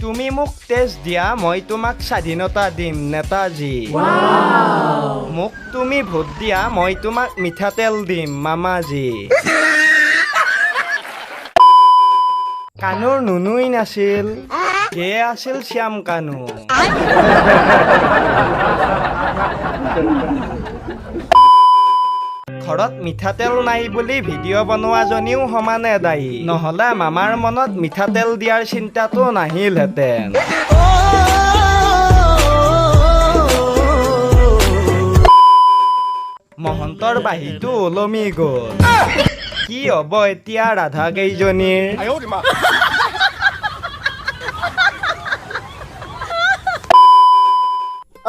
তুমি মোক তেজ দিয়া, মই তোমাক স্বাধীনতা দিম, নেতাজী। মোক তুমি ভোট দিয়া, মই তোমাক মিঠাতেল দিম, মামাজী। কানুৰ নুনুই নাছিল, কে আছিল শ্যাম কানু। ঘৰত মিঠাতেল নাই বুলি ভিডিঅ' বনোৱাজনীও সমানে দায়ী, নহ'লে মামাৰ মনত মিঠাতেল দিয়াৰ চিন্তাটো নাহিলহেঁতেন। মহন্তৰ বাঁহীটো ওলমি গ'ল, কি হ'ব এতিয়া ৰাধা কেইজনীৰ?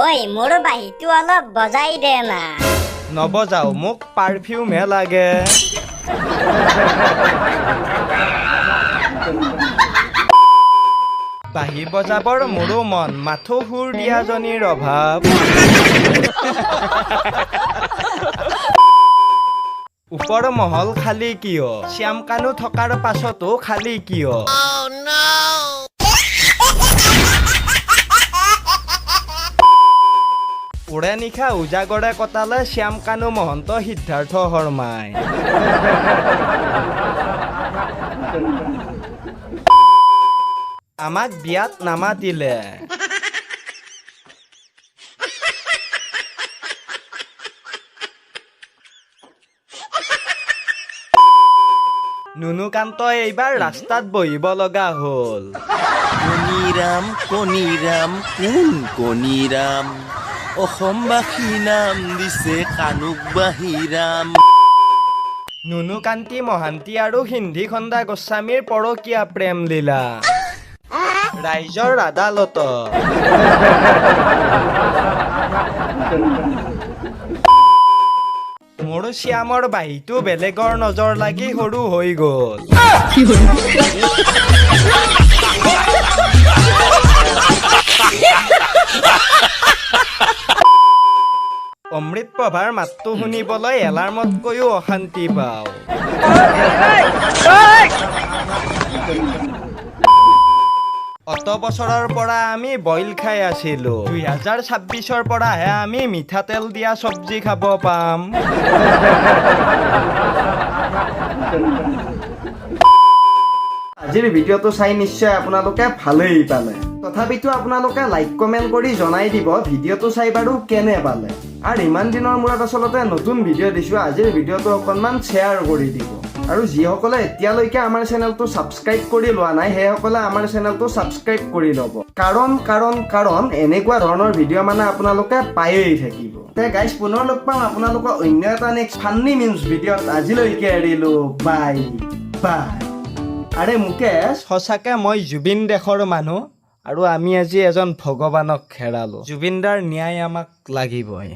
ঐ, মোৰ বাঁহীটো অলপ বজাই দে না। নবজাও, মোক পাৰফিউমহে লাগে। বাঁহী বজাবৰ মোৰো মন, মাথো সুৰ দিয়াজনীৰ অভাৱ। ওপৰ মহল খালী কিয়? শ্যাম কানু থকাৰ পাছতো খালী কিয়? ওৰে নিশা উজাগৰে কটালে শ্যাম কানু মহন্ত সিদ্ধাৰ্থ শৰ্মাই। আমাক বিয়াত নামাতিলে। নুনুকান্তই এইবাৰ ৰাস্তাত বহিব লগা হ'ল। কণীৰাম কণীৰাম কোন কণীৰাম, অসমবাসী নাম দিছে কানুক বাহিৰাম। নুনুকান্তি মহান্তি আৰু সিন্ধি খন্দা গোস্বামীৰ পৰকীয়া প্ৰেম লীলা ৰাইজৰ আদালত। মোৰ শ্যামৰ বাঁহীটো বেলেগৰ নজৰ লাগি সৰু হৈ গ'ল। অমৃত প্ৰভাৰ মাতটো শুনিবলৈ এলাৰ্মতকৈও অশান্তি পাওঁ। অত বছৰৰ পৰা আমি বইল খাই আছিলো, 2026ৰ পৰাহে আমি মিঠাতেল দিয়া চব্জি খাব পাম। আজিৰ ভিডিঅ'টো চাই নিশ্চয় আপোনালোকে ভালেই পালে। তথাপিতো আপোনালোকে লাইক কমেণ্ট কৰি জনাই দিব ভিডিঅ'টো চাই বাৰু কেনে পালে। আৰু ইমান দিনৰ মূৰত আচলতে নতুন ভিডিঅ' দিছোঁ, আজিৰ ভিডিঅ'টো অকণমান শ্বেয়াৰ কৰি দিব। আৰু যিসকলে এতিয়ালৈকে আমাৰ চেনেলটো ছাবস্ক্ৰাইব কৰি লোৱা নাই, সেইসকলে আমাৰ চেনেলটো ছাবস্ক্ৰাইব কৰি ল'ব। কাৰণ কাৰণ কাৰণ এনেকুৱা ধৰণৰ ভিডিঅ' মানে আপোনালোকে পায়েই থাকিব। তে গাইজ, পুনৰ লগ পাম আপোনালোকৰ অন্য এটা নেক্সট ফান্নি মিমছ ভিডিঅ'ত। আজিলৈকে এৰিলোঁ, বাই বাই। আৰে মুকেশ, সঁচাকে মই জুবিন দেশৰ মানুহ আৰু আমি আজি এজন ভগৱানক হেৰালো। জুবিনদাৰ ন্যায় আমাক লাগিবই।